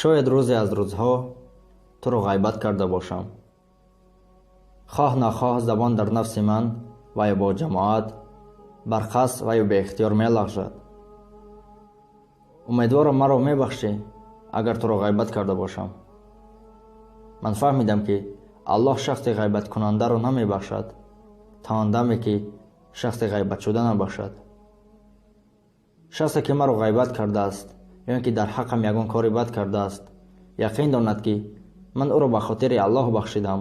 Шояд рӯзе аз рӯзҳо туро ғайбат карда бошам. Хоҳ нахоҳ забон дар нафси ман ва ё бо ҷамоат барқасд ва ё беихтиёр мелағжад. Умедворам, маро мебахшӣ, агар туро ғайбат карда бошам. Ман фаҳмидам, ки Аллоҳ шахси ғайбаткунандаро намебахшад, то он даме ки шахси ғайбатшуда набахшад. Шахсе ки маро ғайбат кардааст ё ин ки дар ҳаққам ягон кори бад кардааст, яқин донад, ки ман ӯро ба хотири Аллоҳ бахшидам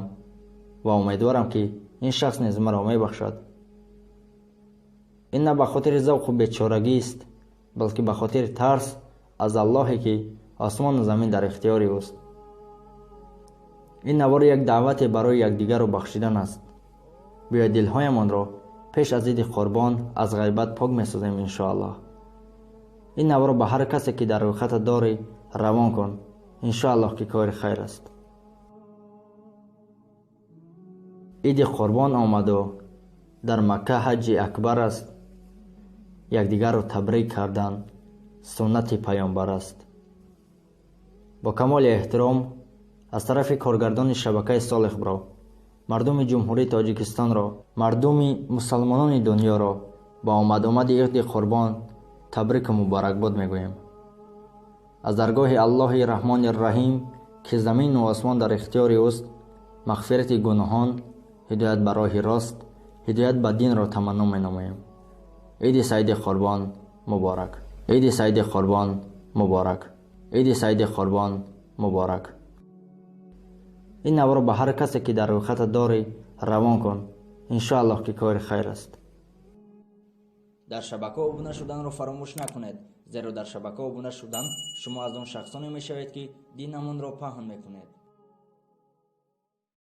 ва умедворам, ки ин шахс низ маро мебахшад. Ин на ба хотири завқу бечорагист, балки ба хотири тарс аз Аллоҳе, ки осмону замин дар ихтиёри ӯст. Ин навори як даъвате барои якдигарро бахшидан аст. Биёед, дилҳоямонро пеш аз Иди Қурбон аз ғайбат пок месозем, иншоаллоҳ. Ин наворро ба ҳар касе, ки дар рӯйхатат дорӣ, равон кун. Иншоаллоҳ, ки кори хайр аст. Иди Қурбон омаду дар Макка ҳаҷҷи акбар аст. Якдигарро табрик кардан суннати паёмбар аст. Бо камоли эҳтиром, аз тарафи коргардони шабакаи Солеҳбро, мардуми Ҷумҳурии Тоҷикистонро, мардуми мусалмонони дунёро ба омадомади Иди Қурбон табрику муборакбод мегӯем. Аз даргоҳи Аллоҳи Раҳмони Раҳим, ки замину осмон дар ихтиёри ӯст, мағфирати гуноҳон, ҳидоят ба роҳи рост, ҳидоят ба динро таманно менамоем. Иди Саиди Қурбон муборак! Иди Саиди Қурбон муборак! Иди Саиди Қурбон муборак! Ин наворро ба ҳар касе, ки дар рӯйхатат дорӣ, равон кун. Иншоаллоҳ, ки кори хайр аст. Дар шабака обуна шуданро фаромӯш накунед, зеро дар шабака обуна шудан шумо аз он шахсоне мешавед, ки динамонро паҳн мекунед.